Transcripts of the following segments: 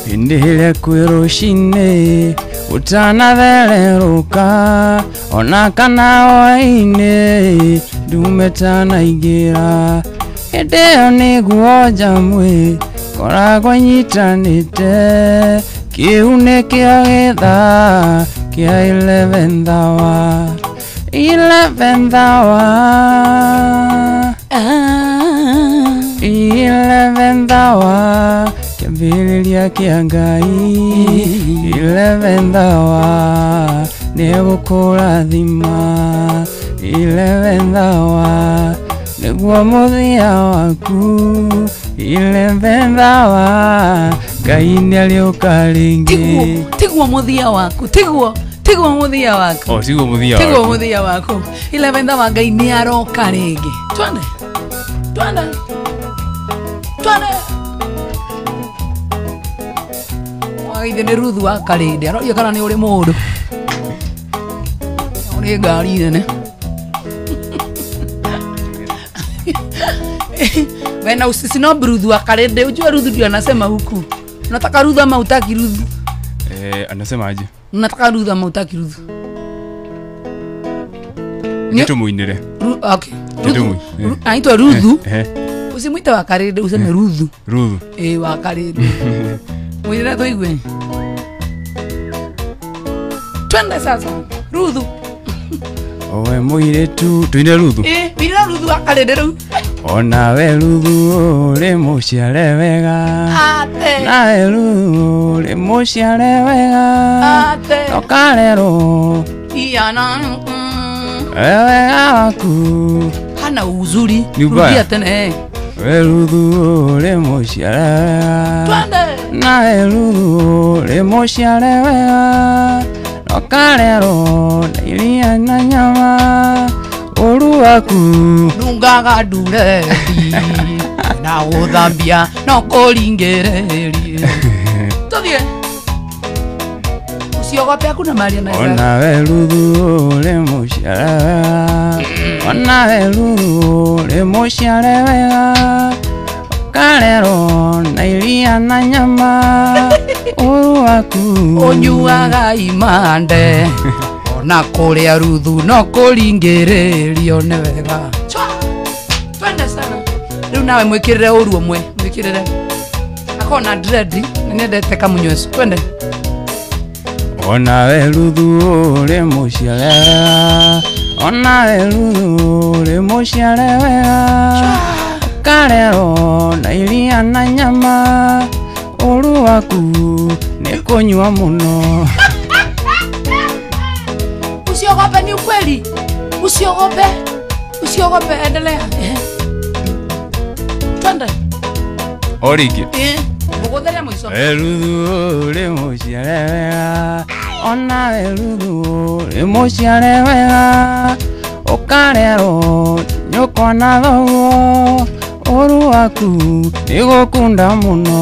Hĩndĩ ĩrĩa kwĩ rũcinĩ ũtanathererũka ona kana hwaĩ-inĩ ndume tanaingĩra hĩndĩ ĩyo nĩguo njamwĩ koragwo nyitanĩte kĩu nĩkĩo gĩthaa kĩa 11th hour 11th hour 11th hour kĩambĩrĩria kĩa Ngai 11th hour nĩgũkũrathima 11th hour nĩguo mũthia waku 11th hour Ngai nĩarĩũka rĩngĩ. Tiguo mũthia waku, tiguo tiguo mũthia waku. Oh, tiguo mũthia waku. Tiguo mũthia waku. 11th hour Ngai nĩaroka rĩngĩ. Twende. Twende. Twende. Waithe nĩ Ruthu wa Karĩndĩ aroria kana nĩ ũrĩ mũndũ. Ũrĩ ngari nene. Wena usisinob Ruthu wa Karĩndĩ. Ujue Ruthu ndio anasema huku. Unataka Ruthu ama hutaki Ruthu? Anasema aje? Unataka Ruthu ama hutaki Ruthu? Nitumuinire. Okay. Ruthu. Anaitwa Ruthu. Usimuite wa Karĩndĩ, useme Ruthu. Ruthu. Wa Karĩndĩ. Mwinire tuigue. Twende sasa. Ruthu. Owe mũirĩtu, tuine Ruthu. Tuine Ruthu wa Karĩndĩ rĩu. Onawe Ruthu ũrĩ mũciare wega. Ate. Nawe Ruthu ũrĩ mũciare wega. Ate. Ũkarerwo. Iana. Wega waku. Hana uzuri. Rudia tena. We Ruthu ũrĩ mũciare wega. Twende. Nawe Ruthu ũrĩ mũciare wega. Ũkarerwo na iria na nyama. Ũru waku. Nungaga ndureti na gũthambia no kũringĩrĩrie. Tũthiĩ. Usiogope, hakuna mahali anaenda. Onawe Ruthu ũrĩ mũciare wega. Onawe Ruthu ũrĩ mũciare wega. Ũkarerwo na iria na nyama. Ũru waku. Ũnyuaga imande. Na kũrĩa Ruthu no kũringĩrĩrio nĩ wega. Twende sana. Rĩu nawe mwĩkĩrĩre ũru ũmwe, mwĩkĩrĩre. Akorwo na dread, na nĩendete kamunywecu. Twende. Onawe Ruthu ũrĩ mũciare wega. Onawe Ruthu ũrĩ mũciare wega. Ũkarerwo na iria na nyama. Ũru waku nĩ kũnyua mũno. Usiogope, ni ukweli. Usiogope. Usiogope, endelea. Twende. Origi. Mugotheria mwico. Ruthu ũrĩ mũciare wega. Onawe Ruthu ũrĩ mũciare wega. Ũkarerwo nyũkwa na thoguo. Ũru waku nĩ gũkunda mũno.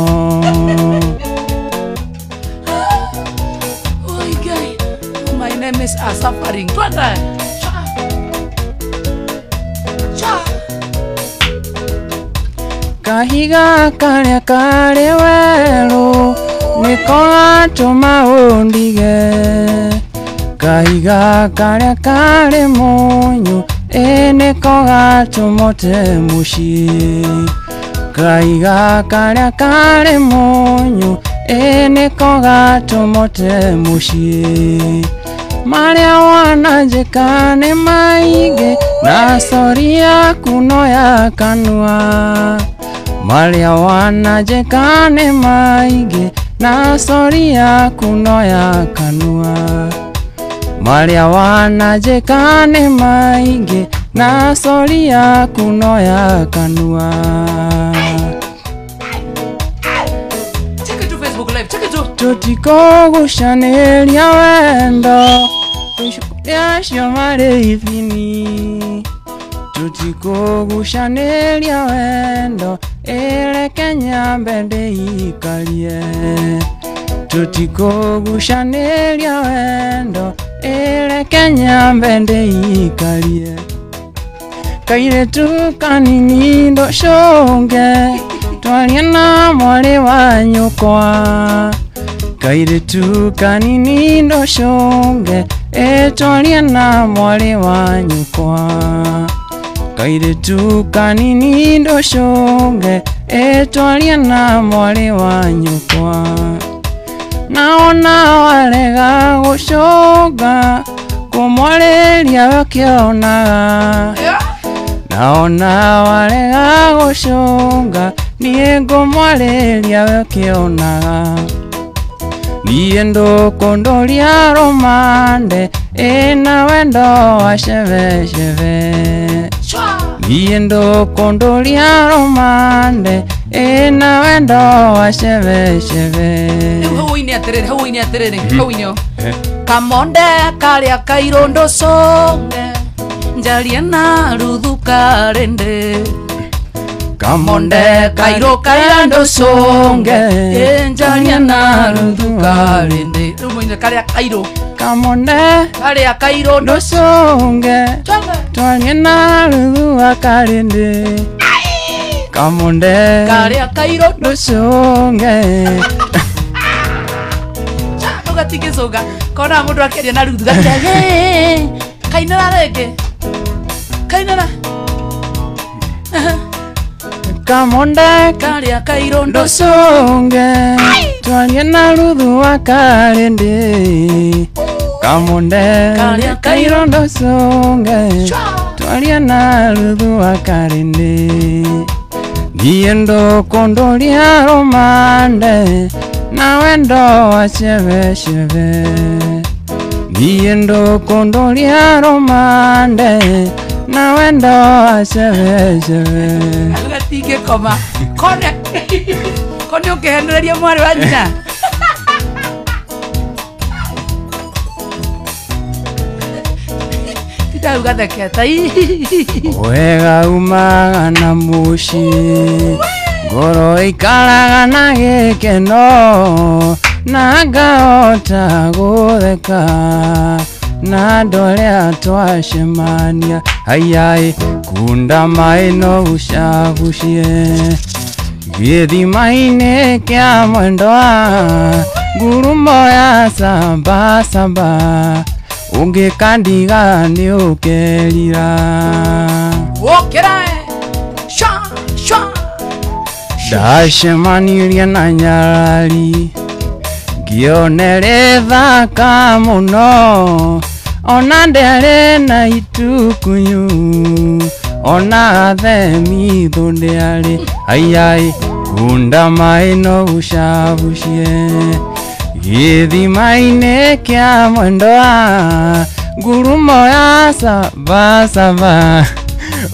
Enemies are suffering. Twende. Cha. Cha. Kahiga karĩa karĩ werũ nĩko gatũma ũndige. Kahiga karĩa karĩ mũnyũ ĩ nĩko gatũma ũte mũciĩ. Kahiga karĩa karĩ mũnyũ ĩ nĩko gatũma ũte mũciĩ. Marĩa wananjĩka nĩ maingĩ na sori yaku no ya kanua. Marĩa wananjĩka nĩ maingĩ na sori yaku no ya kanua. Marĩa wananjĩka nĩ maingĩ na sori yaku no ya kanua. Check it to Facebook Live, check it to. Tũtikũgucanĩria wendo acio marĩ ibini. Tũtikũgucanĩria wendo ĩreke nyambe ndĩikarie. Tũtikũgucanĩria wendo ĩreke nyambe ndĩikarie. Kairĩtu kanini ndũcũnge Twarie na mwarĩ wa nyũkwa. Kairĩtu kanini ndũcũnge, twarie na mwarĩ wa nyũkwa. Kairĩtu kanini ndũcũnge, twarie na mwarĩ wa nyũkwa. Naona warega gũcũnga, kũmwarĩria we ũkĩonaga. Naona warega gũcũnga, niĩ ngũmwarĩria we ũkĩonaga. Niĩ ndũkũndũria rũmande, ĩna wendo wa cebecebe. Niĩ ndũkũndũria rũmande, ĩna wendo wa cebecebe. Rĩu hau ũine atĩrĩrĩ, hau ũine atĩrĩrĩ, hau ũine ũũ. Kamonde karĩa kairũ ndũcũnge, njarie na Ruthu karĩndĩ. Kamonde kairũ karĩa ndũcũnge, njarie na Ruthu karĩndĩ. Rĩu mũine karĩa kairũ. Kamonde karĩa kairũ ndũcũnge, twarie na Ruthu wa karĩndĩ. Kamonde karĩa kairũ ndũcũnge. Gatigĩcũnga kona mũndũ akĩaria na Ruthu gatige kainĩra rĩngĩ kainĩra. Kamonde karĩa kairũ ndũcũnge, twarie na Ruthu wa karĩndĩ. Kamonde karĩa kairũ ndũcũnge, twarie na Ruthu wa karĩndĩ. Niĩ ndũkũndũria rũmande, na wendo wa cebecebe. Niĩ ndũkũndũria rũmande, na wendo wa cebecebe. Gatingĩkoma kone kone ũkĩhenereria mwarĩ wa nyina. Titau gatheketa. Wega umaga na mũciĩ, ngoro ikaraga na gĩkeno, na ngahota gũtheka na andũ arĩa twacemania. Haiai, kunda maĩ no ũcabucie, gĩthima-inĩ kĩa mwendwa, ngurumo ya sambasamba, ũngĩkandiga nĩ ũkerira. Ũkĩra sha sha. Ndacemanirie na nyarari, ngĩonere thaka mũno, ona ndĩarĩ na itukunyu, ona themi thũ ndĩarĩ. Aiai, kunda maĩ no ũcabucie, gĩthima-inĩ kĩa mwendwa, ngurumo ya sambasamba,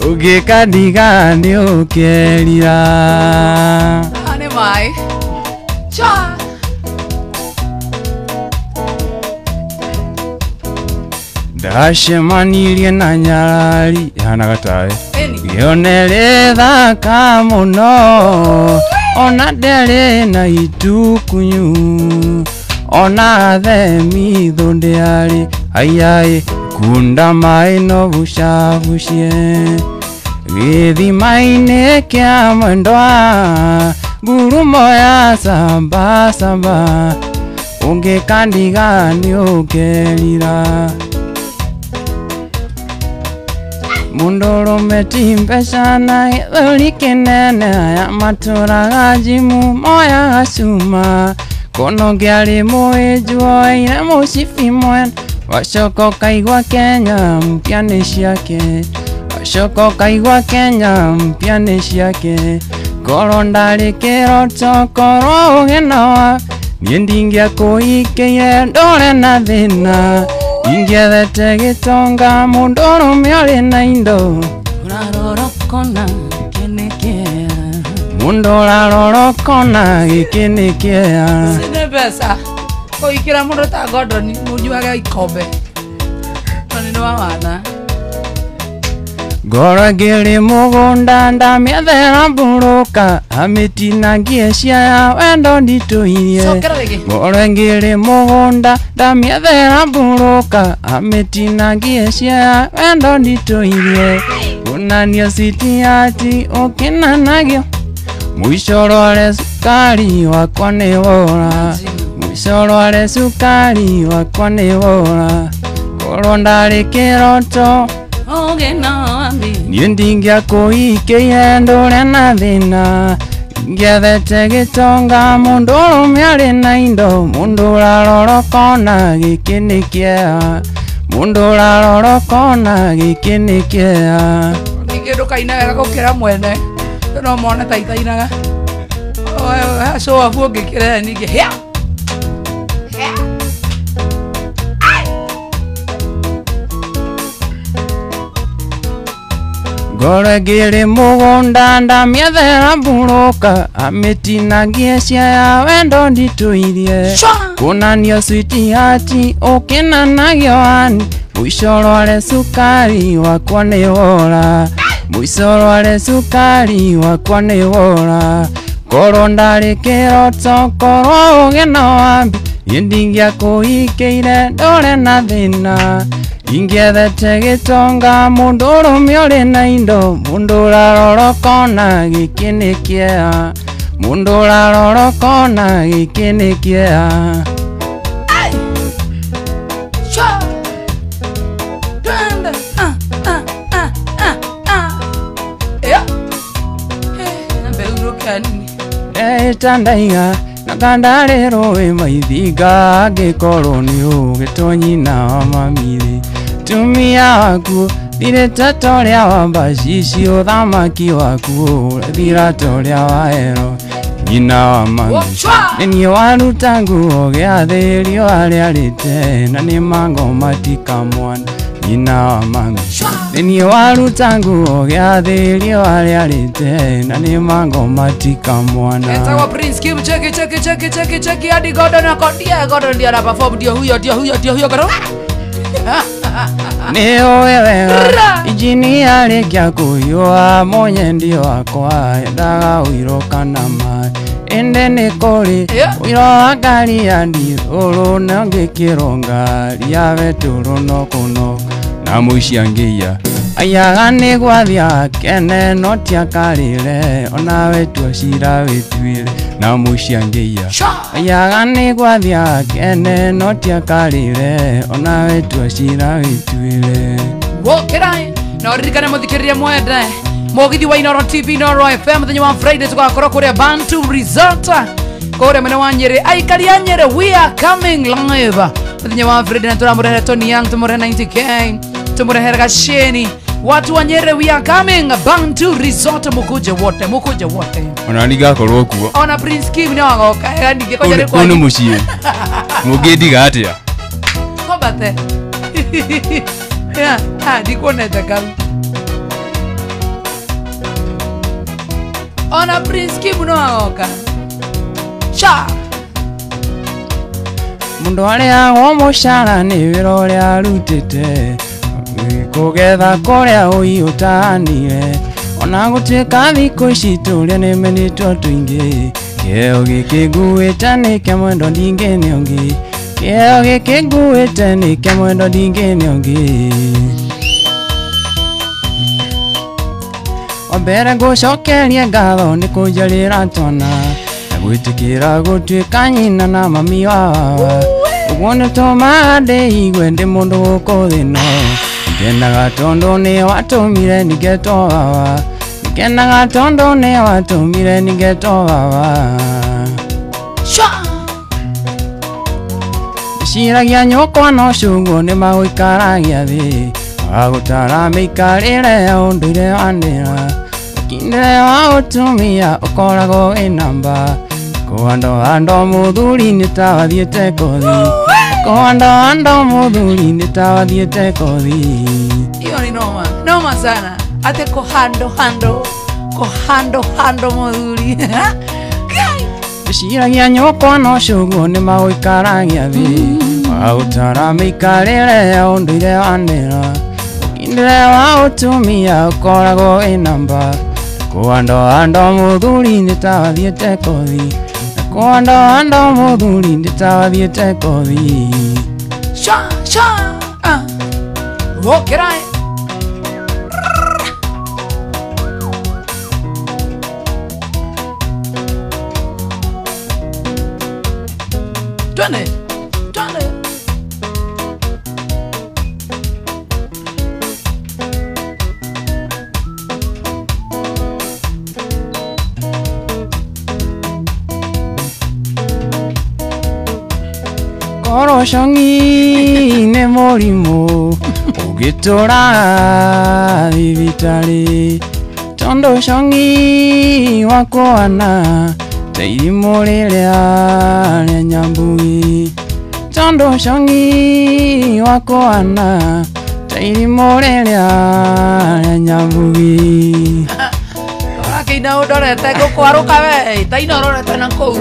ũngĩkandiga nĩ ũkerira. Nĩ maĩ. Cha. Ndacemanirie na nyarari ihanaga tawe, ngĩonere thaka mũno, ona ndĩarĩ na itukunyu, ona themi thũ ndĩarĩ. Aiai, kunda maĩ no ũcabucie, gĩthima-inĩ kĩa mwendwa, ngurumo ya sambasamba, ũngĩkandiga nĩ ũkerira. Mũndũrũme ti mbeca na gĩthũri kĩnene, aya matũraga njimu moyaga cuma, kono ngĩarĩ mũĩnju oeire mũcibi mwene, wacoka ũkaigua Kenya mpya nĩ ciake, wacoka ũkaigua Kenya mpya nĩ ciake. Ngoro ndarĩ kĩroto korwo ũgĩnoa, niĩ ndingĩakũhikĩire ndũre na thĩna, ingĩethete gĩtonga mũndũrũme ũrĩ na indo. Ũrarora ũkona gĩkĩ nĩ kĩea, Mũndũ ũrarora ũkona gĩkĩ nĩ kĩea. Ici nĩ mbeca kũhikĩra mũndũ ta Gordon mũnyuage ikombe no nĩ wa wana. Ngoro ngĩrĩ mũgũnda ndamĩethera mburũka, amĩtinangie ciaya wendo nditũirie. Cokera rĩngĩ. Ngoro ngĩrĩ mũgũnda ndamĩethera mburũka, amĩtinangie ciaya wendo nditũirie. Onania citiati ũkĩnanagio, Mũico rware cukari wakwa nĩ wora. Mũico rware cukari wakwa nĩ wora. Korwo ndarĩ kĩroto niĩ ndingĩakũhikĩire ndũre na thĩna. Ngĩethete gĩtonga mũndũ ũrũme arĩ na indo. Mũndũ ũrarora ũkona gĩkĩ nĩ kĩeha. Mũndũ ũrarora ũkona gĩkĩ nĩ kĩeha. Ningĩ ndũkaina wega gũkĩra mwene. No mone ta itainaga. Show off ũngĩkĩra ningĩ. Hĩa! Hĩa! Ngoro ĩngĩrĩ mũgũnda ndamĩethera mburũka. Amĩtinagie cia ya wendo nditũirie. Kuonanio sweetheart ũkĩnanagio ani. Mũico rware cukari wakwa nĩ wora. Mũico rware cukari wakwa nĩ wora. Korwo ndarĩ kĩroto korwo ũgĩ no wambi. Niĩ ndingĩakũhikĩire ndũre na thĩna. Ingĩethete gĩtonga mũndũ ũrũme ũrĩ na indo. Mũndũ ũrarora ũkona gĩkĩ nĩ kĩeha. Mũndũ ũrarora ũkona gĩkĩ nĩ kĩeha. Ndehĩta ndaiga na kandarĩ rũĩ maithinga. Angĩkorwo nĩ ũgĩtwo nyina wa mami-rĩ. Tumia waku thirĩte ta ũrĩa wa mbacici. Ũthamaki waku ũrethira ta ũrĩa wa ero. Nyina wa mami nĩ niĩ waruta nguo gĩathĩ riũa rĩarĩte. Na nĩ mangoma ti kamwana. Nyina wa mami nĩ niĩ waruta nguo gĩathĩ riũa rĩarĩte. Na nĩ mangoma ti kamwana. Etagwo Prince Kim. Cheki cheki cheki cheki cheki hadi Gordon akondia. Gordon ndio ana perform. Ndio huyo ndio huyo ndio huyo Gordon. Nĩ ũĩ wega injini yarĩkia kũhiũha. Mũnyendi wakwa endaga ũiro kana maĩ. Ĩndĩ nĩ kũrĩ ũiro wa ngari ya ndithũrũ. Na ngĩkĩrwo ngari ya betũrũ no kũnoga. Na mũici angĩiya aiyaga nĩ gwathiĩ akene no ti akarĩre. Onawe tua cira wĩtuĩre. Na mũici angĩiya aiyaga nĩ gwathiĩ akene no ti akarĩre. Onawe tua cira wĩtuĩre. Wokĩra na ũririkane mũthikĩrĩria mwende mũgithi wa Inooro TV Inooro FM mũthenya wa Friday tũgakorwo kũrĩa Bantu Resort kũrĩa mwena wa Nyĩrĩ. Aikari a Nyĩrĩ, we are coming live mũthenya wa Friday na tũramũrehere Tony Young, tũmũrehe 90K, tũmũrehere Gasheni. Watu wa Nyeri, we are coming Bantu Resort. Mukuje wote, mukuje wote. Ona ningakorwo kuo. Ona Prince Kim ni wagoka. Era ningĩ koja nĩ kwa. Nĩ mũciĩ. Mũngĩndiga atĩa? Kombate. Yeah, ndikuonete kau. Ona Prince Kim no wagoka. Cha. Mundu arĩagwo mũcara nĩ wĩra ũrĩa arutĩte. Kũgetha kũrĩa ũi ũtaanire. Ona gũtuĩka thikũ ici tũrĩa nĩmenĩtwo tũingĩ. Kĩheo gĩkĩ nguĩte nĩ kĩa mwendo ndingĩ nĩ ũngĩ. Kĩheo gĩkĩ nguĩte nĩ kĩa mwendo ndingĩ nĩ ũngĩ. Wambere ngũcokerie ngatho nĩ kũnjarĩra twana. Na gwĩtĩkĩra gũtuĩka nyina na mami wa baba. Ũguo nĩtũmaga ndĩigue ndĩ mũndũ gũkũ thĩ ĩno. Ngenaga tondũ nĩ watũmire ningetwo baba. Ngenaga tondũ nĩ watũmire ningetwo baba. Ndĩciragia nyũkwa na ũcũngũ nĩ magũikaragia thĩ. Magagũtara mĩikarĩre ya ũndũire wa ndĩra. Mũkindĩre wa ũtumia ũkoragwo wĩ namba. Kũhandwo mũthuri nĩ ta wathiĩte kothi. Kũhandwo mũthuri nĩ ta wathiĩte kothi. Hiyo ni noma, noma sana. Ate kuhando hando, kuhando hando mũthuri. Ndĩciragia nyũkwa na ũcũngũ nĩ magũikaragia thĩ. Magagũtara mĩikarĩre ya ũndũire wa ndĩra. Mũkindĩre wa ũtumia ũkoragwo wĩ namba. Kũhandwo mũthuri nĩ ta wathiĩte kothi. Kũhandwo mũthuri nĩ ta wathiĩte kothi. Sha sha Wokĩra. Twende. Twende. Koroshongi nĩ mũrimũ ũngĩtũra thibitarĩ tondũ cong'i wakwana ta irimũ rĩrĩa rĩa nyambugi tondũ cong'i wakwana ta irimũ rĩrĩa rĩa nyambugi. Ũrakĩina ũndorete ngũkwarũka we taina ũrorete na kũu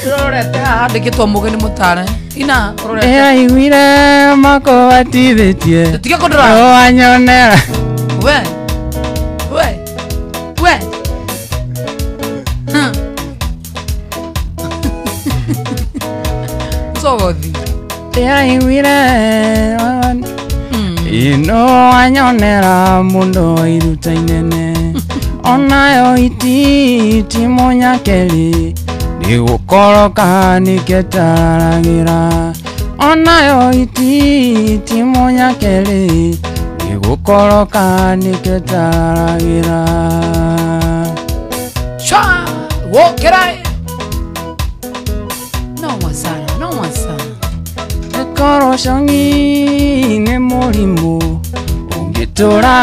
ũrorete haha handĩkĩtwo mũgeni mũtare ina ũrorete Ndĩraiguire makũbatithĩtie tiga kũndora wanyonera we we we Sogothi Ndĩraiguire ĩno wanyonera mũndũ wa iruta inene onayo iti ti mũnyakeri nĩgũkoroka nĩketaragĩra onayo iti ti mũnyakeri nĩgũkoroka nĩketaragĩra. Shwa wokera noma sana noma sana. Ĩkorwo cong'i nĩ mũrimũ ũngĩtũra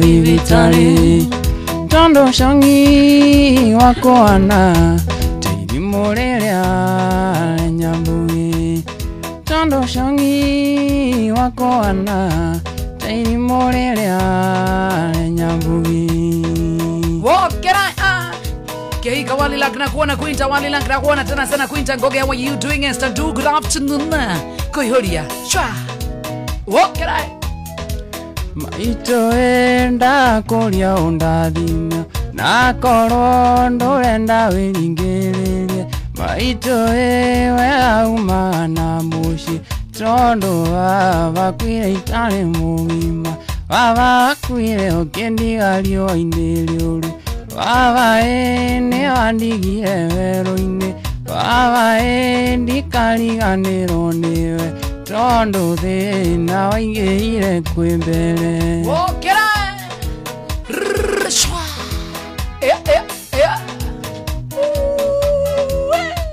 thibitarĩ tondũ cong'i wakwana ta irimũ rĩrĩa rĩa nyambugi tondũ cong'i wakwana ta irimũ rĩrĩa rĩa nyambugi. Wokera Keika wali lak na kuona Quinta wali lak na kuona tena sana Quinta Ngoge, how are you doing? Esther do good afternoon. Koihoria. Shwa. Wokera. Maito enda kũria ũndathime na korwo ndũrenda wĩringĩrĩrie maito we auma na mũciĩ tondũ baba akuire itarĩ mũgima baba akuire ũkĩndiga riũa-inĩ rĩũru baba nĩ wandigire werũ-inĩ baba ndikariganĩrwo nĩwe tondũ thĩna waingĩhire kwĩ mbere. Wokera. Shwa. Ea ea ea.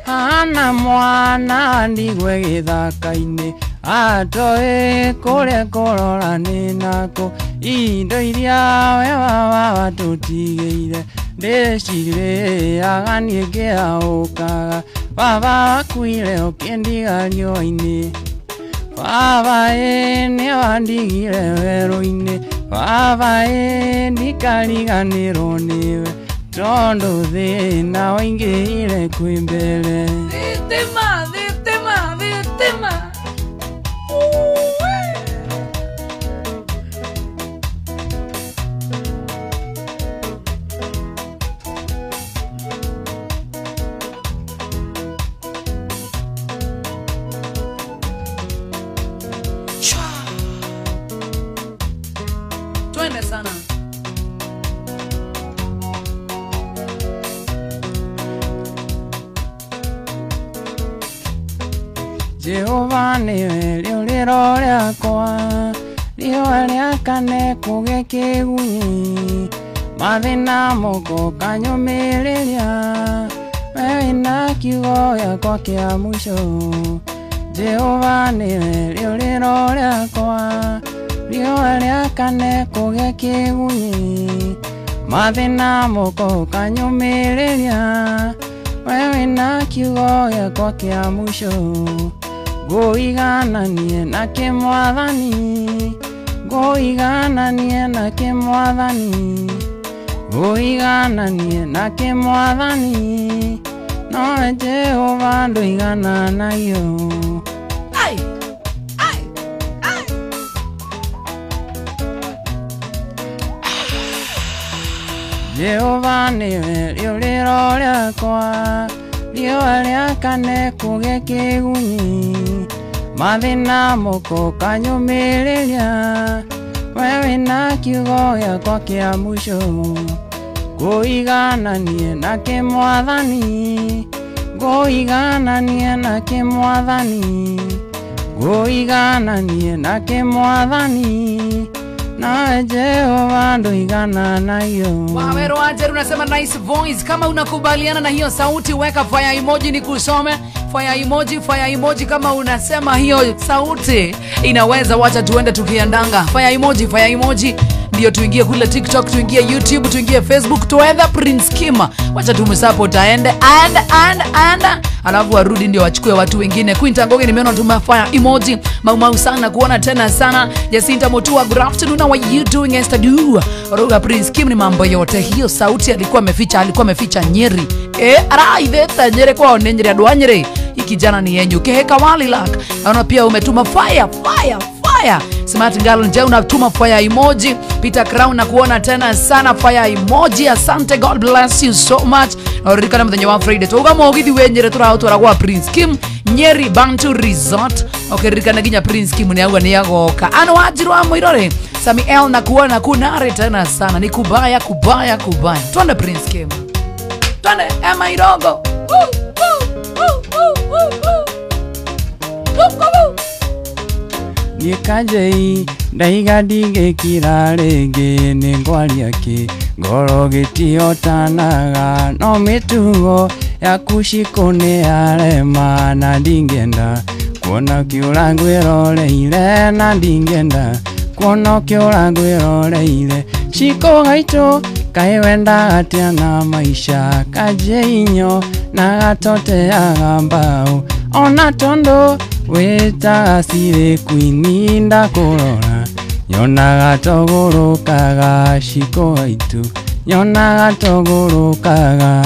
Hana mwana ndigwe gĩthaka-inĩ atoĩ kũrĩa kũrora nĩ nako indo iria we baba watũtigĩire ndĩcirĩaga niĩ ngĩaũkaga baba wakuire ũkĩndiga riũa-inĩ baba nĩ wandigire werũ-inĩ baba ndikariganĩrwo nĩwe tondũ thĩna waingĩhire kwĩ mbere. Thitima thitima thitima. Twende sana. Jehova nĩwe rĩũrĩro rĩakwa riũa rĩakane kũgĩe kĩgunyi mathĩna moko kanyũmĩrĩria we wĩna kiugo gĩakwa kĩa mũico Jehova nĩwe rĩũrĩro rĩakwa riũa rĩakane kũgĩe kĩgunyi mathĩna moko kanyũmĩrĩria we wĩna kiugo gĩakwa kĩa mũico ngũigananie na kĩmwathani ngũigananie na kĩmwathani ngũigananie na kĩmwathani nowe Jehova ndũigananagio. Ai ai ai. Jehova nĩwe rĩũrĩro rĩakwa riũa rĩakane kũgĩe kĩgunyi mathĩna moko kanyũmĩrĩria we wĩna kiugo gĩakwa kĩa mũico ngũigananie na kĩmwathani. Ngũigananie na kĩmwathani, ngũigananie na kĩmwathani, nawe Jehova ndũigananayo. Wawero Wanjeru unasema nice voice. Kama unakubaliana na hiyo sauti weka fire emoji nikusome. Fire emoji, fire emoji kama unasema hiyo sauti inaweza. Wacha tuende tukiandanga. Fire emoji, fire emoji. Ndio tuingie kule TikTok, tuingie YouTube, tuingie Facebook, tuende Prince Kim. Wacha tumsupport aende and alafu arudi ndio wachukue watu wengine. Quinta Ngoge nimeona tuma fire emoji. Maumau sana kuona tena sana. Jacinta Mutua, good afternoon, how are you doing Esther Du? Roga Prince Kim ni mambo yote. Hiyo sauti alikuwa ameficha Nyeri. Araitheta Nyeri kwao ni Nyeri andũ a Nyeri. Hii kijana ni yenyu. Keheka Walilak. Naona pia umetuma fire fire fire. Smart Girl nje unatuma fire emoji. Peter Crown na kuona tena sana fire emoji. Asante, God bless you so much. Na uririkana muthenya wa Friday tuuga mugithi we Nyeri turautwara gwa Prince Kim Nyeri Bantu Resort. Ukiririkana nginya Prince Kim ni auga ni agoka. Ano Wanjiru wa Muirore Sami L na kuona kunare tena sana. Ni kubaya kubaya kubaya. Twende Prince Kim. Twende Emma Irogo. Woo, woo, woo, woo, woo, woo. Woo, woo. Nikanjei ndaiga ndingĩkira rĩngĩ nĩ ngwaria kĩ ngoro gĩtihotanaga no mĩtugo yaku cikũ nĩ yarema na ndingĩenda kuona ũkĩũra ngwĩroreire na ndingĩenda kuona ũkĩũra ngwĩroreire cikũ gaitũ kaĩ wendaga atĩa na maica kanjie inyo na gatoteaga mbao ona tondũ wĩtaga cirĩ kwini ndakũrora nyonaga tũgũrũkaga cikũ gaitũ nyonaga tũgũrũkaga.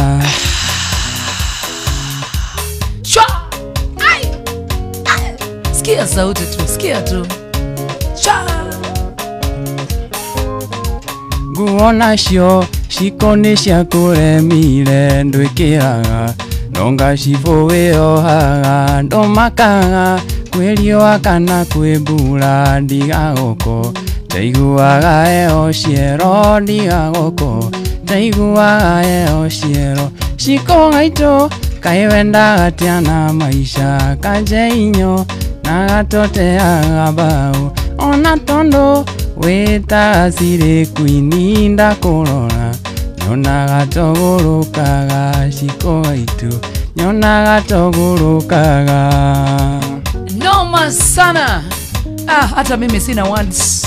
Shwa! Ai! Ai! Sikia sauti tu, sikia tu. Shwa! Nguo nacio cikũ nĩ ciakũremire ndwĩkĩraga nonga cibũ wĩohaga ndũmakaga kwĩ riũa kana kwĩ mbura ndigagũkũ ndaiguaga heho ciero ndigagũkũ ndaiguaga heho ciero cikũ gaitũ kaĩ wendaga atĩa na maica kanje inyo na gatoteaga mbao ona tondũ wĩtaga cirĩ kwini ndakũrora nyonaga tũgũrũkaga cikũ gaitũ nyonaga tũgũrũkaga. Noma sana. Hata mimi sina words.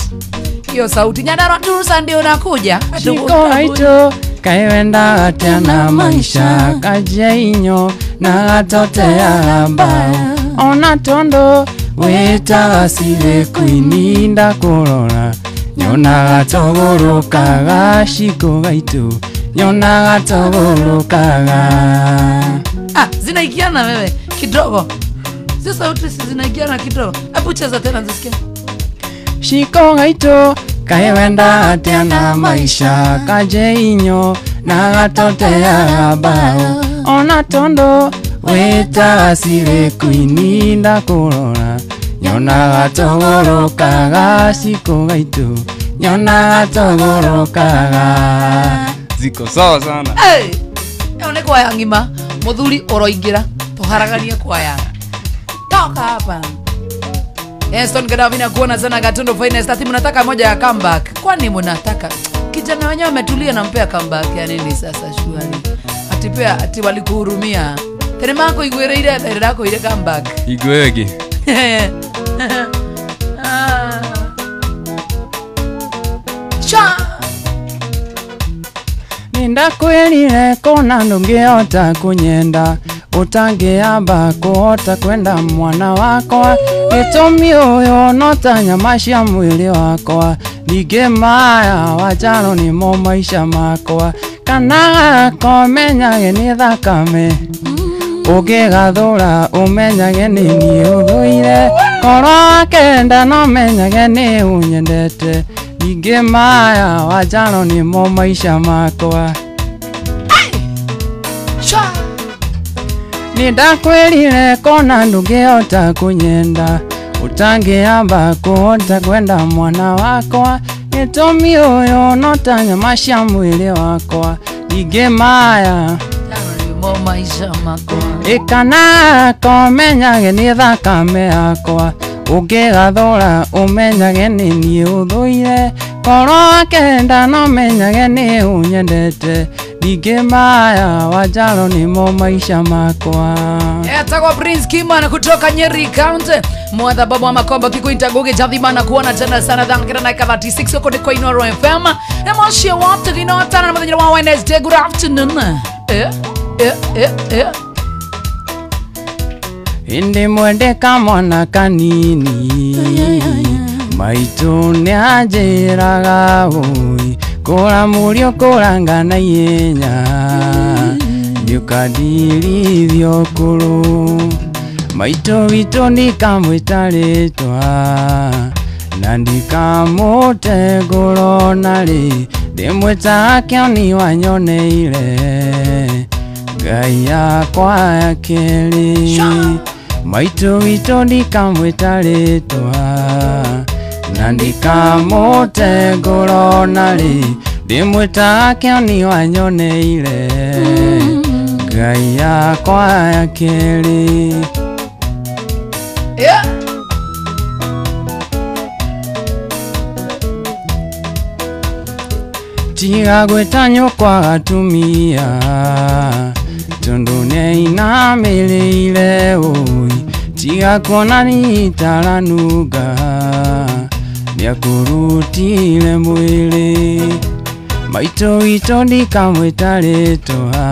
Hiyo sauti Nyandarua turusa ndio nakuja. Cikũ gaitũ kaĩ wendaga atĩa na maica kanje inyo na gatoteaga mbao ona tondũ wĩtaga cirĩ kwini ndakũrora nyonaga tũgũrũkaga cikũ gaitũ nyonaga tũgũrũkaga. Zinaigiana wewe kidogo. Sio sauti zinaigiana kidogo. Hebu cheza tena nisikie. Cikũ gaitũ kaĩ wendaga atĩa na maica kanje inyo na gatoteaga mbao ona tondũ wĩtaga cirĩ kwini ndakũrora nyonaga tũgũrũkaga cikũ gaitũ nyonaga tũgũrũkaga. Ziko sawa sana. Hey! Ĩyo nĩ kwaya ng'ima muthuri ũroingĩra tũharaganie kwaya. Toka hapa. Eston Gaddafi na kuona sana Gatondo Finest. Ati mnataka moja ya comeback. Kwani mnataka? Kijana wenyewe ametulia na mpea comeback ya nini sasa shuani? Ati pea ati walikuhurumia. Tene mako igwereire ndirako ile comeback. Igwege. Cha! Nindakwĩrire kona ndũngĩhota kũnyenda ũtangĩamba kũhota kwenda mwana wakwa gĩtũmi ũyũ no ta nyama cia mwĩrĩ wakwa ningĩ maya wanjaro nĩmo maica makwa kana gako menyage nĩ thakame ũngĩgathũra ũmenyage nĩ niĩ ũthũire korwo wakenda no menyage nĩ ũnyendete ningĩ maya wanjaro nĩmo maica makwa. Nindakwĩrire kona ndũngĩhota kũnyenda ũtangĩamba kũhota kwenda mwana wakwa gĩtũmi ũyũ no ta nyama cia mwĩrĩ wakwa ningĩ maya nĩmo maisha makwa. Ĩkana komenyage nĩ thakame yakwa, ũngĩgathũra ũmenyage nĩ niĩ ũthũire, korwo akenda no menyage nĩ ũnyendete, ningĩ maya Wanjaro nĩmo maisha makwa. Etagwo Prince Kimana kutoka Nyeri County. Mwatha baba wa Makombo Kikuinta Ngugi Jathimana kuona tena sana thangira na 36 huko ni kwa Inooro FM. Na moshi wote ginotana na muthenya wa Wednesday. Good afternoon. Indi mwende kamwana kanini, maitũ nĩanjĩraga ũi, kũra mũriũ kũranga na ihenya, nĩũkandirithio kũrũ. Maitũ witũ ndikamwĩta rĩtwa, na ndikamũte ngũro narĩ, ndĩmwĩtaga kĩoni wanyoneire, Ngai yakwa ya kerĩ. Maitũ witũ ndikamwĩta rĩtwa, na ndikamũte ngũro narĩ, ndĩmwĩtaga kĩoni wanyoneire, Ngai yakwa ya kerĩ. Yeah. Tiga gwĩta nyũkwa gatumia, tondũ nĩainamĩrĩire ũi, tiga kuona nĩitaranunga, nĩakũrutire mwĩrĩ. Maitũ witũ ndikamwĩta rĩtwa,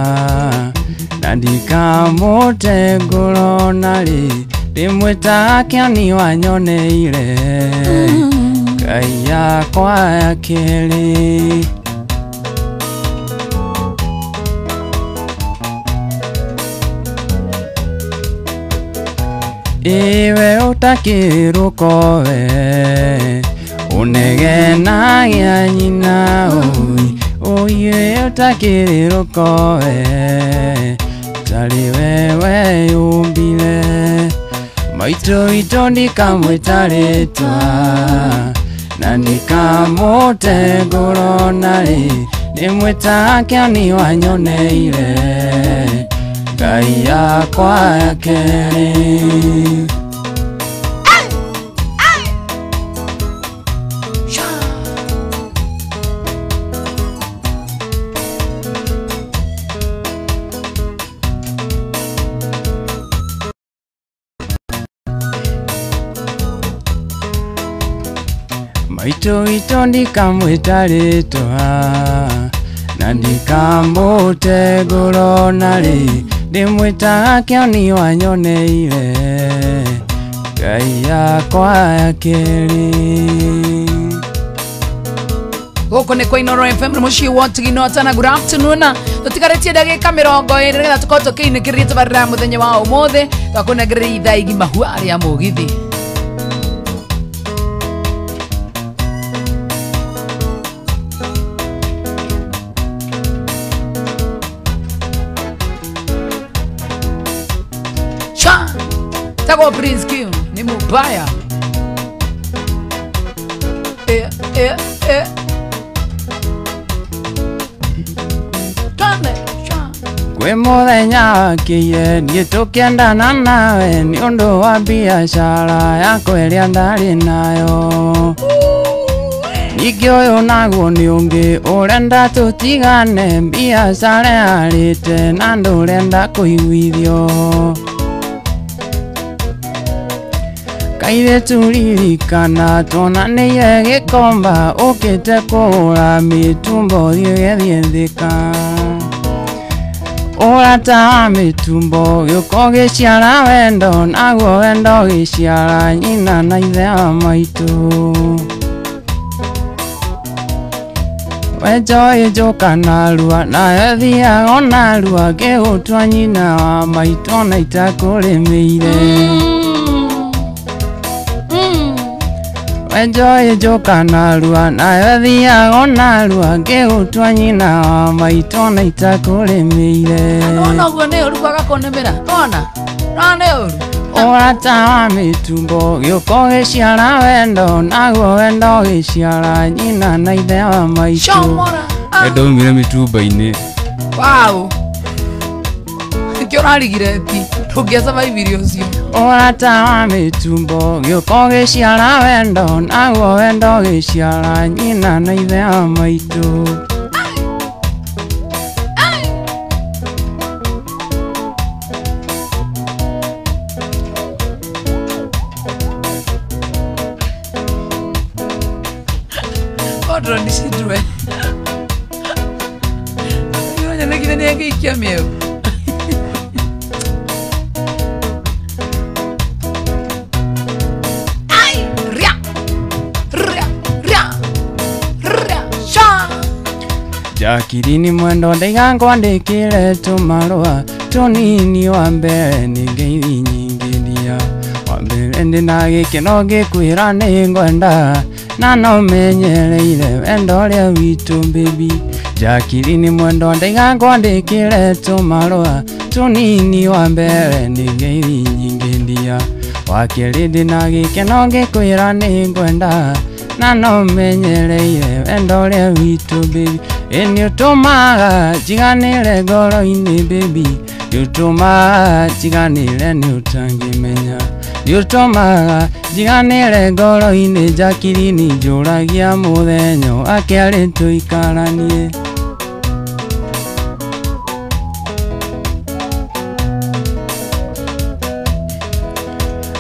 na ndikamũte ngũro narĩ, ndĩmwĩtaga kĩoni wanyoneire, Ngai yakwa ya kerĩ. Iwe ũtakĩrũkowe, ũnegenagia nyina ũi, ũiwe ũtakĩrũkowe, tarĩ wewe yũmbire. Maitũ witũ ndikamwĩta rĩtwa, na ndikamũte ngũro narĩ, ndĩmwĩtaga kĩoni wanyoneire, Ngai yakwa ya kerĩ. Maitũ witũ ndikamwĩta rĩtwa, na ndikamũte ngũro narĩ, ndĩmwĩtaga kĩoni wanyoneire, Ngai yakwa ya kerĩ. Gũkũ nĩ kwa Inooro FM mũciĩ wa Ginotana. Good afternoon. Tũtigarĩtie ndagĩka 20 nĩgetha tũkorwo tũkĩinĩkĩrĩria tabarĩra ya mũthenya wa ũmũthĩ, twakũnengereria ithaa igima hua rĩa mũgithi. Tagwo Prince Kim ni mubaya. Twende sha. Kwĩ mũthenya wakĩire niĩ tũkĩendana nawe, nĩ ũndũ wa biacara yakwa ĩrĩa ndarĩ nayo. Ningĩ ũyũ naguo nĩ ũngĩ ũrenda tũtigane, biacara yarĩte na ndũrenda kũiguithio. Kairĩtu ririkana tuonanĩire gĩkomba, ũkĩte kũgũra mĩtumbo thiĩ ũgethiĩ Thĩka. Ũrata wa mĩtumbo gĩũka ũgĩciara wendo, naguo wendo ũgĩciara nyina na ithe wa maitũ. Wenjoĩ njũka narua, nayo ĩthiaga o narua, ngĩgũtua nyina wa maitũ ona itakũrĩmĩire. Wenjoĩ njoka narua, nayo ĩthiaga o narua, ngĩgũtua nyina wa maitũ ona itakũrĩmĩire. Ona ũguo nĩ ũru kwaga kũnĩmĩra. Ona nĩ ũru. Ũrata wa mĩtumbo gĩũka ũgĩciara wendo, naguo wendo ũgĩciara nyina na ithe wa maitũ. Shomora. Ndaumire mĩtumba-inĩ. Wow. Ũrarigireti ndũngĩasurvive ũcio. Ũrata wa mĩtumbo gĩũka ũgĩciara wendo naguo wendo ũgĩciara nyina na ithe wa maitũ. Kodro ndicindwe. Nĩũronyanĩkire nĩ angĩikia mĩeũ. Ai, ria, ria, ria, ria, sha. Jakirini mwendo ndaiga ngwandĩkĩre tũmarũa tũnini wa mbere nĩ ngeithi nyingĩ ndia wa mbere ndĩna gĩkeno ngĩkwĩra nĩ ngwenda na no menyereire wendo ũrĩa witũ baby. Jakirini mwendo ndaiga ngwandĩkĩre tũmarũa tũnini wa mbere nĩ ngeithi nyingĩ ndia wa kerĩ ndĩna gĩkeno ngĩkwĩra nĩ ngwenda na no menyereire wendo ũrĩa witũ baby. Ĩ nĩũtũmaga njiganĩre ngoro-inĩ baby, nĩũtũmaga njiganĩre nĩũtangĩmenya, nĩũtũmaga njiganĩre ngoro-inĩ Jakirini njũragia mũthenya wake arĩ tũikaranie.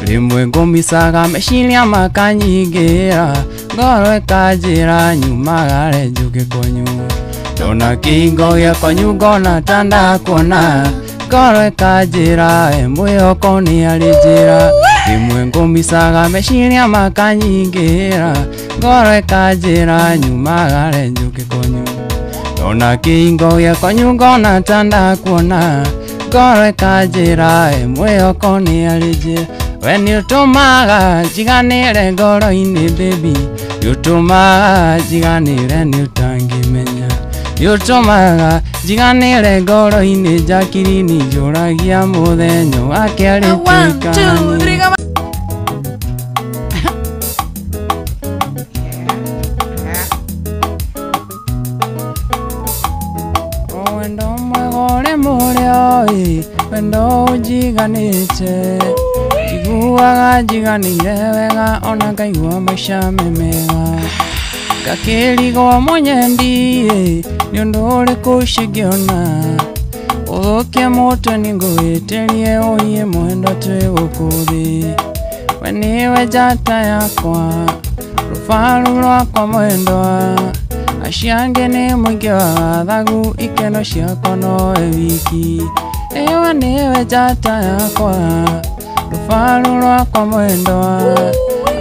Rĩmwe ngũmicaga meciria makanyingĩra ngoro ĩkanjĩra nyumagare njũke kwanyu ndona kĩhingo gĩa kwanyu ngona ta ndakuona ngoro ĩkanjĩra mwĩhoko nĩ arĩ njĩra. Rĩmwe ngũmicaga meciria makanyingĩra ngoro ĩkanjĩra nyumagare njũke kwanyu ndona kĩhingo gĩa kwanyu ngona ta ndakuona ngoro ĩkanjĩra mwĩhoko nĩ arĩ njĩra. We nĩũtũmaga njiganĩre ngoro-inĩ baby, nĩũtũmaga njiganĩre nĩũtangĩmenya, nĩũtũmaga njiganĩre ngoro-inĩ Jakirini njũragia mũthenya wake arĩ 1, 2, tũikaranie. 3, come on. Wendo mwega ũrĩ mũrĩo ĩ wendo ũnjiganĩte njiguaga njiganĩire wega ona ngaigua maica me mega ngakĩrigwo mũnyendi ĩ nĩ ũndũ ũrĩkũ cingĩona ũthũkie mũtwe nĩngũhĩtĩrie ũiye mwendwa twĩ gũkũ thĩ. We nĩwe njata yakwa rũbaru rwakwa mwendwa acio angĩ nĩ mũingĩ wa wathagu ikeno ciakwa nowe wiki. Ĩwe nĩwe njata yakwa rũbaru rwakwa mwendwa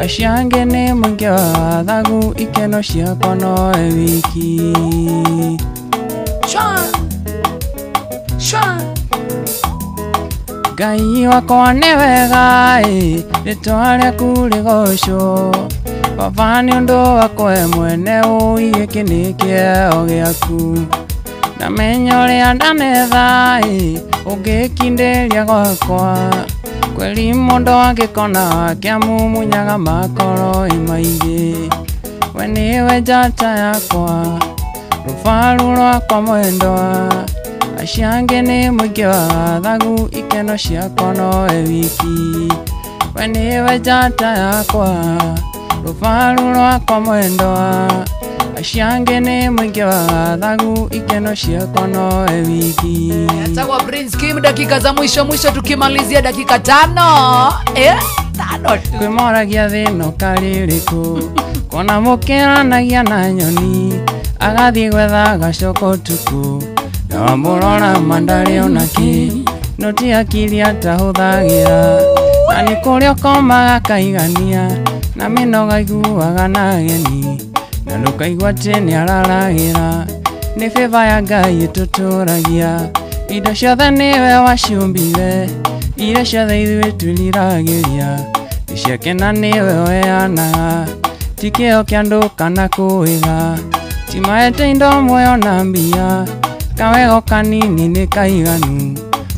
acio angĩ nĩ mũingĩ wa wathagu ikeno ciakwa nowe wiki. Sha, sha. Ngai wakwa nĩ wega ĩ rĩtwa rĩaku rĩgocwo baba nĩ ũndũ wakwa we mwene ũi gĩkĩ nĩ kĩeo gĩaku ndamenya ũrĩa ndanetha ĩ ũngĩkindĩria gwakwa kweri mũndũ angĩkona wake amumunyaga makoro ĩ maingĩ. We nĩwe njata yakwa rũbaru rwakwa mwendwa acio angĩ nĩ mũingĩ wa wathagu ikeno ciakwa nowe wiki. We nĩwe njata yakwa rũbaru rwakwa mwendwa acio angĩ nĩ mũingĩ wa wathagu ikeno ciakwa nowe wiki. Yatagwa Prince Kim, dakika za mwisho mwisho tukimalizia dakika 5. 5 tu. Kwĩmoragia thĩna ũkarĩrĩkũ kuona mũkĩranagia na nyoni agathiĩ gwetha agacoka ũtukũ na wamũrora mandarĩ ona kĩ no ti akili atahũthagĩra na nĩ kũrĩa ũkomaga akaigania na mĩnoga aiguaga na ageni na ndũkaigua atĩ nĩararagĩra nĩ favour ya Ngai ĩtũtũragia indo ciothe nĩwe waciũmbire iria ciothe ithuĩ twĩriragĩria nĩ ciake na nĩwe ũheanaga ti kĩo kĩa andũ kana kũĩga ti maete indo muoyo na mbia kawego kanini nĩ kaiganu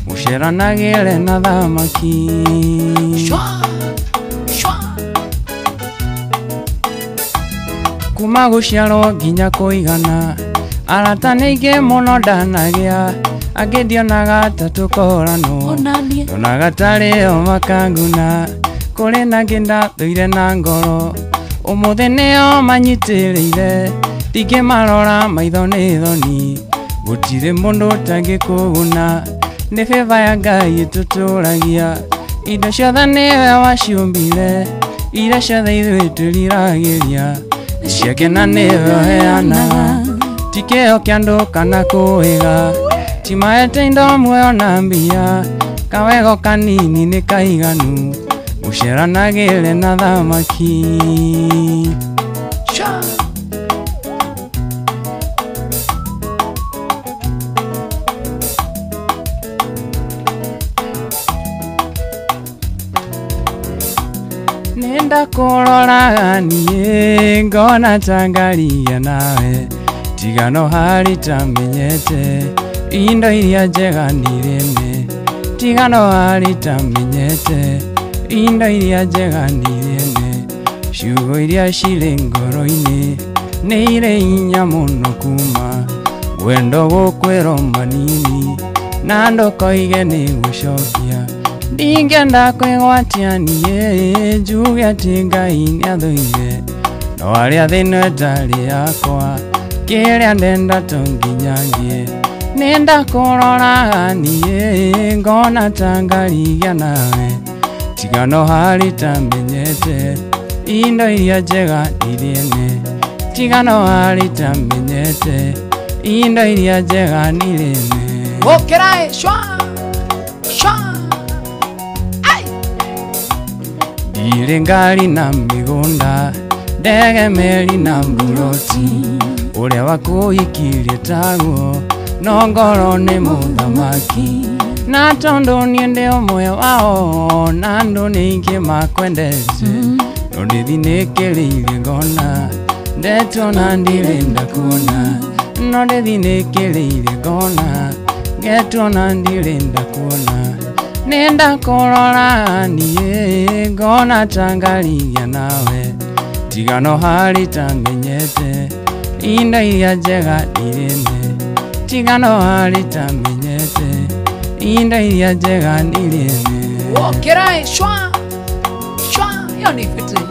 mũceranagĩre na thamaki. Shwa, shwa. Kuma gũciarwo nginya kũigana arata nĩ aingĩ mũno ndanagĩa Angĩ ndionaga ta tũkoranwo ndonaga tarĩ o makanguna. Kũrĩ na angĩ ndathũire na ngoro ũmũthĩ nĩo manyitĩrĩire. Ndingĩmarora maitho nĩ thoni gũtirĩ mũndũ ũtangĩkũguna. Nĩ favor ya Ngai ĩtũtũragia indo ciothe nĩwe waciũmbire. Iria ciothe ithuĩ twĩriragĩria nĩ ciake na nĩwe ũheanaga. Ti kĩo kĩa andũ kana kũĩga ti maete indo muoyo na mbia. Kawego kanini nĩ kaiganu mũceranagĩre na thamaki. Nĩndakũroraga niĩ ngona ta ngaria nawe tiga no harĩ tamenyete indo iria njega nirene. Tiga no harĩ tamenyete indo iria njega nirene. Ciugo iria cirĩ ngoro-inĩ nĩ irĩ hinya mũno kuma wendo gũkwĩrwo manini na ndũkoige nĩ gũcokia. Ndingĩenda kwĩgwatia niĩ njuge atĩ Ngai nĩathũire no arĩa thĩna ĩtarĩ yakwa kĩrĩa ndenda to nginya ngĩe. Nĩndakũroraga niĩ ngona ta ngarigia nawe tiga no harĩ tamenyete indo iria njega nirĩene. Tiga no harĩ tamenyete indo iria njega nirĩene. Ũkĩraĩ shwa shwa. Ndirĩ ngari na mĩgũnda ndege meri na mburoti ũrĩa wakũhikirie taguo no ngoro nĩ mũthamaki. Na tondũ niĩ ndĩ ũmwe wao na andũ nĩ aingĩ makwendete no ndĩthinĩkĩrĩirie ngona ndetwo na ndirĩ ndakuona. No ndĩthinĩkĩrĩirie ngona ngetwo na ndirĩ ndakuona. Nĩndakũroraga niĩ ngona ta ngarigia nawe tiga no harĩ tamenyete indo iria njega nirĩne. Tiga no harĩ tamenyete indo iria njega nirĩne. Ũkĩraĩ shwa shwa. Hiyo ni fiti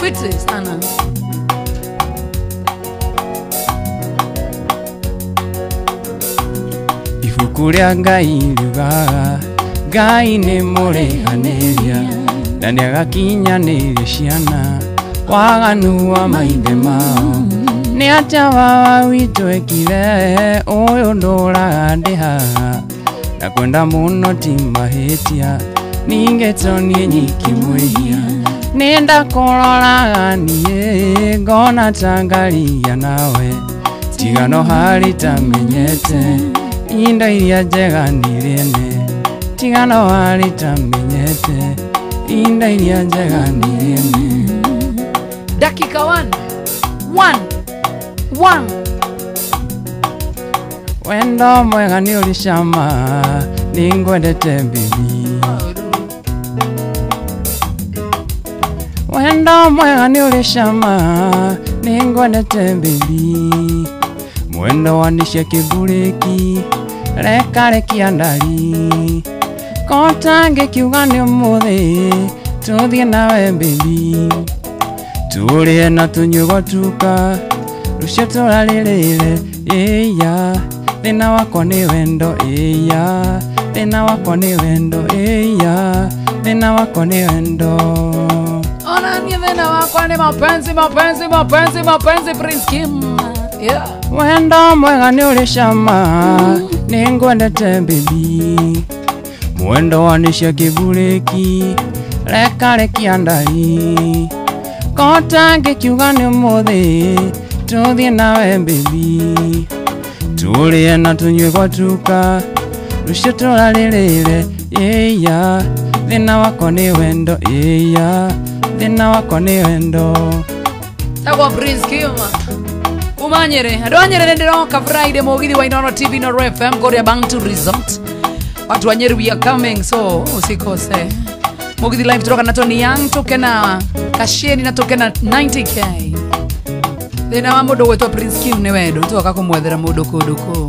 fiti sana. Ibuku rĩa Ngai riugaga Ngai nĩ mũrĩhanĩria na nĩagakinyanĩria ciana waganu wa maithe mao. Nĩ atĩa baba witũ ekire ũyũ ndũraga ndĩ haha na kwenda mũno ti mahĩtia ningĩ to niĩ nyiki mwĩhia. Nĩndakũroraga niĩ ngona ta ngaria nawe tiga no harĩ tamenyete indo iria njega nirĩene. Tiga no harĩ tamenyete indo iria njega nirĩene. Dakika 1 1 1. Wendo mwega nĩ ũrĩ cama nĩngwendete baby. Wendo mwega nĩ ũrĩ cama nĩngwendete baby. Mwendo wanisha kĩmburĩki rekarekia ndari kota ngĩkiuga nĩ ũmũthĩ tũthiĩ nawe baby. Tũrĩe na tũnyue gwatuka rũciũ tũrarĩrĩre ĩya. Thĩna wakwa nĩ wendo ĩya. Thĩna wakwa nĩ wendo ĩya. Thĩna wakwa nĩ wendo. Ona niĩ thĩna wakwa nĩ mapenzi mapenzi mapenzi mapenzi Prince Kim. Yeah. Wendo mwega nĩ ũrĩ cama nĩngwendete baby. Mwendo wanisha kĩmburĩki rekarekia ndari kota ngĩkiuga nĩ ũmũthĩ tũthiĩ nawe baby. Tũrĩe na tũnyue gwatuka rũciũ tũrarĩrĩre ĩya. Thĩna wakwa nĩ wendo ĩya. Thĩna wakwa nĩ wendo. Tagwo Prince Kim kuma Nyeri. Andũ a Nyeri nĩndĩroka Friday mũgithi wa Inooro TV Inooro FM kũrĩa Bantu Resort. Watu wa Nyeri we are coming so usikose. Mũgithi live turoka na Tony Young tuke na Kasheni na tuke na 90k. Thĩna wa mũndũ gwĩtwo Prince Kim nĩ wendo tuoka kũmwethera mũndũ kũndũ kũu.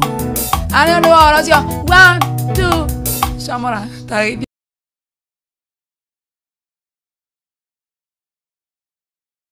Arĩ ũndũ wa ũhoro ũcio. 1 2 camora tarĩithia.